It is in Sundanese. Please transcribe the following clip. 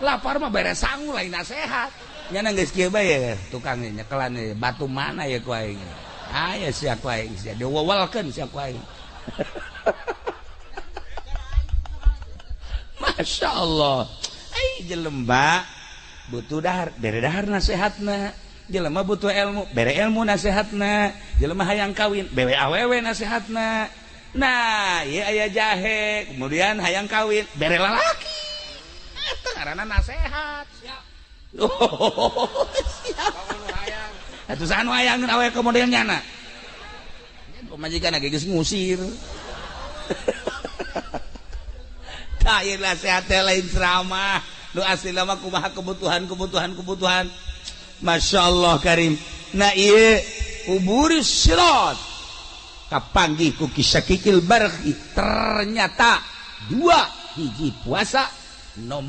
Lapar mah beres sangu, lain nasehat. Nyana geus kieu bae tukang nyekelan batu mana ya ku aing. Aya sia ku aing sia diwewelkeun sia ku aing. Masya Allah. Ai jelema butuh dahar, bere dahar nasehatna. Jelema butuh ilmu, bere ilmu nasehatna. Jelema hayang kawin, bere awewe nasehatna. Nah, ieu aya jahe, kemudian hayang kawin, bere lalaki. Eta ngaranna nasehat. Siap. Oh, siap. Atuh saha nu hayangeun awewe ke model nyana? Pamajikan ge geus ngusir. Tah ieu nasehat teh lain ceramah. Nu asli mah kumaha kebutuhan. Masya Allah karim. Nah ieu uburis sirat kapanggih ku kisah kikil barhi, ternyata dua hiji puasa nomor